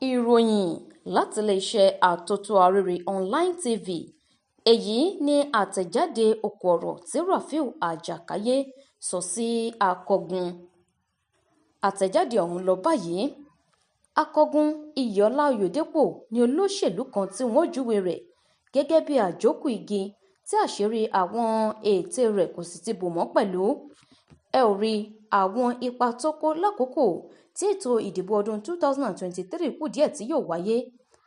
Ìròyìn láti iléeṣẹ́ Àtótó Arére Online TV. Èyí ni àtẹ̀jáde òkú ọ̀rọ̀ tí Rafiu Ajákáyé sọ sí Akọgun. Àtẹ̀jáde ọ̀hún lọ báyìí. Akọgun Iyọlá Oyèdèpọ̀ ní olóṣèlú kan tí wọ́n júwe rẹ̀ gẹ́gẹ́ bí àjókù igi tí àṣírí àwọn ète rẹ̀ kò sì ti bò mọ́ pẹ̀lú. Ẹ ò rí àwọn ipa tó kó lákòókò tí ètò ìdìbò ọdún 2023 kù díẹ̀ tí yóò wáyé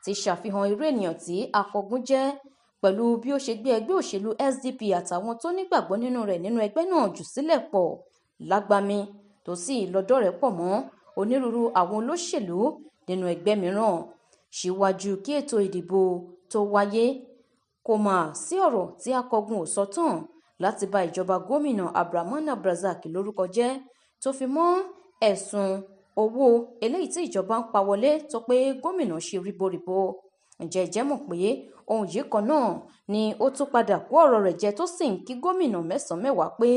ti ṣàfihàn irú ènìyàn tí Akọgun jẹ́ pẹ̀lú bí ó ṣe gbé ẹgbẹ́ òṣèlú SDP àtàwọn tó nígbàgbọ́ nínú rẹ̀ nínú ẹgbẹ́ náà jù sílẹ̀ pọ̀ lágbàmì, tó sì lọ́dọ̀rẹ́ pọ̀ mọ́ onírúurú àwọn olóṣèlú nínú ẹgbẹ́ mìíràn. Síwájú kí ètò ìdìbò tó wáyé, kò mà sí ọ̀rọ̀ tí Akọgun ò sọ tán láti ba ìjọba gómìnà Abdulrahman Abdulrazak lórúkọ jẹ́, tó fi mọ́ ẹ̀sùn owó eléyìí tí ìjọba ń pa wọlé tó pé gómìnà ṣe ríboríbo. Ǹjẹ́ ẹ jẹ́ mọ̀ pé ohun yìí kan náà ni ó tún padà kó ọ̀rọ̀ rẹ̀ jẹ tó sì ń kí gómìnà mẹ́sàn-án mẹ́wàá pé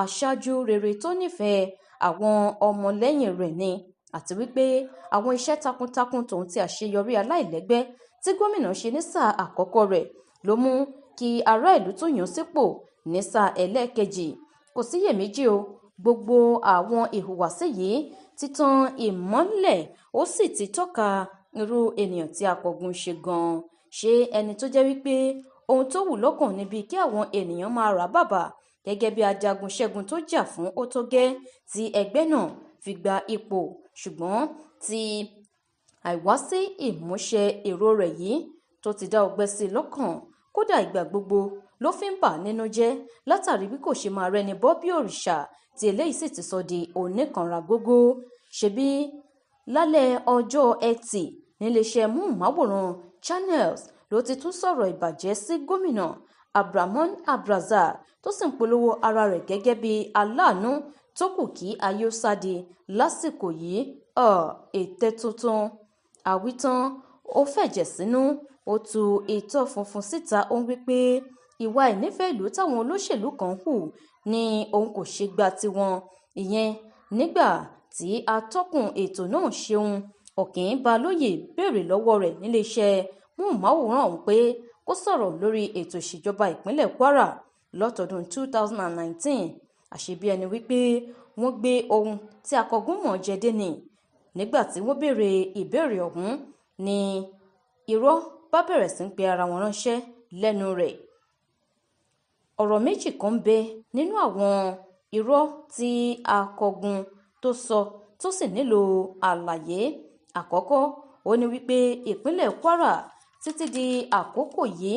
aṣáájú rere tó nífẹ̀ẹ́ àwọn ọmọlẹ́yìn rẹ̀ ni, àti wípé àwọn iṣẹ́ takuntakun tòun ti àṣeyọrí aláìlẹ́gbẹ́ tí gómìnà ṣe ní sáà àkọ́kọ́ rẹ̀ ló mú kí ará ìlú tún yàn sípò ní sáà ẹlẹ́ẹ̀kejì. Kò síyèméjì o, gbogbo àwọn ìhùwàsí yìí ti tan ìmọ́lẹ̀, ó sì ti tọ́ka irú ènìyàn tí Akọgun ṣe gan-an. Ṣé ẹni tó jẹ́ wípé ohun tó wù lọ́kàn níbi kí àwọn ènìyàn máa rà bàbà gẹ́gẹ́ bí ajagun ṣẹ́gun tó jà fún ó tó gẹ́ tí ẹgbẹ́ náà fi gba ipò, ṣùgbọ́n tí àìwá sí ìmúṣẹ èrò rẹ̀ yìí tó ti dá ọgbẹ́ sí i lọ́kàn, kódà ìgbà gbogbo ló fi ń bà nínú jẹ́ látàrí bí kò ṣe máa rẹ́ni bọ́ bí òrìṣà, tí eléyìí sì ti sọ di oníkanra gógó. Ṣebí lálẹ́ ọjọ́ Ẹtì níléeṣẹ́ móhùnmáwòrán Channels ló ti tún sọ̀rọ̀ ìbàjẹ́ sí gómìnà Abdulrahman Abdulrazak, tó sì ń polówó ara rẹ̀ gẹ́gẹ́ bí aláàánú tó kù kí ayé ó sáde lásìkò yìí. Ète tuntun àwítán, ó fẹ̀jẹ̀ sínú, ó tu ìtọ́ funfun síta. Ó ń wí pé ìwà ìnífẹ̀ẹ́ ìlú táwọn olóṣèlú kan hù ni òun kò ṣe gba tiwọn. Ìyẹn nígbà tí atọ́kùn ètò náà Ṣeun Ọ̀kín-Balóyè béèrè lọ́wọ́ rẹ̀ níléeṣẹ́ móhùnmáwòrán ọ̀hún pé kó sọ̀rọ̀ lórí ètò ìṣèjọba ìpínlẹ̀ Kwara lọ́tọ̀dún 2019. Àṣebí ẹni wípé wọ́n gbé ohun tí Akọgun mọ̀ jẹ dé ni. Nígbà tí wọ́n béèrè ìbéèrè ọ̀hún ni irọ́ bá bẹ̀rẹ̀ sí ń pe ara wọn ránṣẹ́ lẹ́nu rẹ̀. Ọ̀rọ̀ méjì kan ń bẹ nínú àwọn irọ́ tí Akọgun tó sọ tó sì nílò àlàyé. Àkọ́kọ́, ó ní wípé ìpínlẹ̀ Kwara títí di àkókò yìí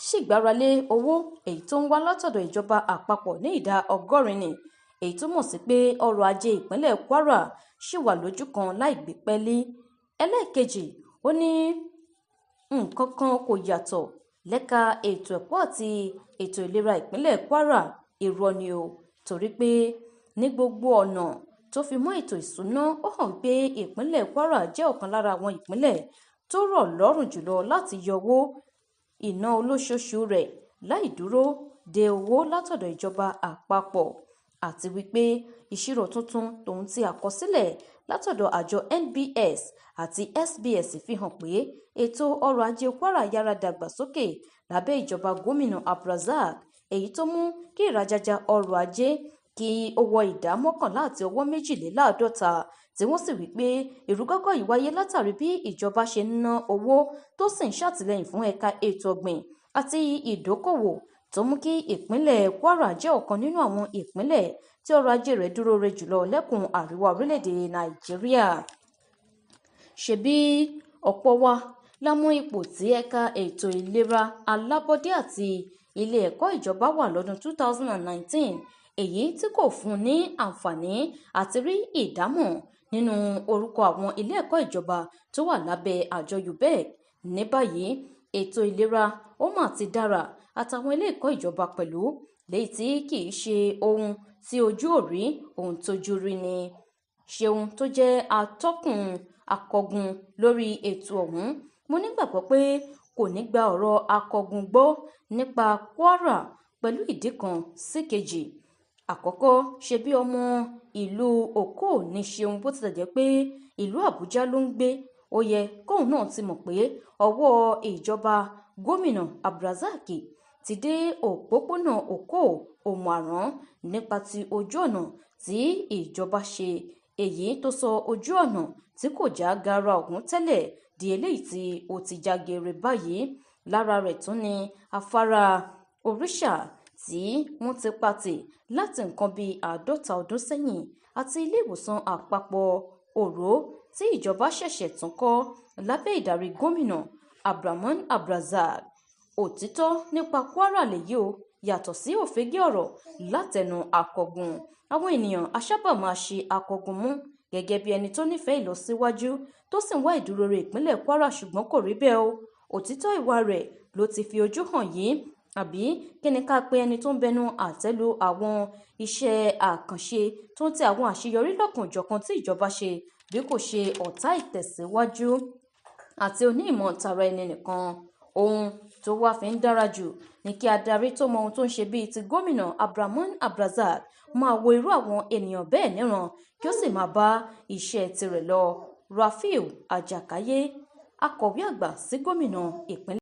ṣì gbáralé owó èyí tó ń wá látọ̀dọ̀ ìjọba àpapọ̀ ní ìdá 80 ni, èyí tó mọ̀ sí pé ọrọ̀ ajé ìpínlẹ̀ Kwara ṣì wà lójú kan láì gbé pẹ́ẹ́lí. Ẹlẹ́ẹ̀kejì, ó ní nǹkan kan kò yàtọ̀ lẹ́ka ètò ẹ̀kọ́ àti ètò ìlera ìpínlẹ̀ Kwara. Irọ́ ni o, torí pé ní gbogbo ọ̀nà tó fi mọ́ ètò ìṣúná, ó hàn wípé ìpínlẹ̀ Kwara jẹ́ ọ̀kan lára àwọn ìpínlẹ̀ tó rọ̀ lọ́rùn jùlọ láti yọ owó ìná olóṣooṣù rẹ̀ láì dúró de owó látọ̀dọ̀ ìjọba àpapọ̀, àti wípé ìṣirò tuntun tòun ti àkọsílẹ̀ látọ̀dọ̀ àjọ NBS àti SBS fi hàn pé ètò ọrọ̀ ajé Kwara yára dàgbàsókè lábẹ́ ìjọba gómìnà Abdulrazak, èyí tó mú kí ìrajaja ọrọ̀ ajé kí ó wọ ìdá 11.52, tí wọ́n sì wí pé ìrúgọ́gọ́ yìí wáyé látàrí bí ìjọba ṣe ń ná owó tó sì ń ṣàtìlẹ́yìn fún ẹ̀ka ètò ọ̀gbìn àti ìdókòwò, tó mú kí ìpínlẹ̀ Kwara jẹ́ ọ̀kan nínú àwọn ìpínlẹ̀ tí ọrọ̀ ajé rẹ̀ dúró re jùlọ lẹ́kùn àríwá orílẹ̀-èdè Nàìjíríà. Ṣebí ọ̀pọ̀ wa la mọ ipò tí ẹ̀ka ètò ìlera alábọ́dé àti ilé ẹ̀kọ́ ìjọba wà lọ́dún 2019, èyí tí kò fún ní àǹfààní àti rí ìdámọ̀ nínú orúkọ àwọn ilé ẹ̀kọ́ ìjọba tó wà lábẹ́ àjọ UBEC. Ní báyìí, ètò ìlera ó mà ti dára àtàwọn ilé ẹ̀kọ́ ìjọba pẹ̀lú, léyìí tí kì í ṣe ohun tí ojú ò rí, ohun tójú rí ni. Ṣeun tó jẹ́ atọ́kùn Akọgun lórí ètò ọ̀hún, mo nígbàgbọ́ pé kò ní gba ọ̀rọ̀ Akọgun gbọ́ nípa Kwara pẹ̀lú ìdí kan sí kejì. Àkọ́kọ́, ṣebí ọmọ ìlú Oko ní Ṣeun, bó tilẹ̀ jẹ́ pé ìlú Àbújá ló ń gbé. Ó yẹ kóun náà ti mọ̀ pé ọwọ́ ìjọba gómìnà AbdulRazaq ti dé òpópónà Oko Òmù-àrán nípa ti ojú ọ̀nà tí ìjọba ṣe, èyí tó sọ ojú ọ̀nà tí kò já gaara ọ̀hún tẹ́lẹ̀ di eléyìí tí ó ti já geere báyìí. Lára rẹ̀ tún ni afárá Òrìṣà tí wọ́n ti pa tì láti nǹkan bíi 50 ọdún sẹ́yìn àti ilé ìwòsàn àpapọ̀ Òró tí ìjọba ṣẹ̀ṣẹ̀ tún kọ́ lábẹ́ ìdarí gómìnà AbdulRahman AbdulRazaq. Òtítọ́ nípa Kwara lèyí ò yàtọ̀ sí òfegè ọ̀rọ̀ látẹnu akọgun. Àwọn ènìyàn á sábà máa ṣi akọgun mú gẹ́gẹ́ bí ẹni tó nífẹ̀ẹ́ ìlọsíwájú tó sì ń wá ìdúróore ìpínlẹ̀ Kwara, ṣùgbọ́n kò rí bẹ́ẹ̀ o. Òtítọ́ ìwà rẹ̀ ló ti fi ojú hàn yìí. Àbí kí ni ká pe ẹni tó ń bẹnu àtẹ́ lu àwọn iṣẹ́ àkànṣe tó ń tẹ àwọn àṣeyọrí lọ́kan-ò-jọ̀kan tí ìjọba ṣe bí kò ṣe ọ̀tá ìtẹ̀síwájú àti oní ìmọ̀ tara ẹni nìkan? Ohun tó wá fi ń dára jù ni kí adarí tó mọ ohun tó ń ṣe bíi ti gómìnà AbdulRahman AbdulRazaq máa wo irú àwọn ènìyàn bẹ́ẹ̀ níran kí ó sì máa bá iṣẹ́ tirẹ̀ lọ. Rafiu Ajakaye, akọ̀wé àgbà sí gómìnà ìpínlẹ̀.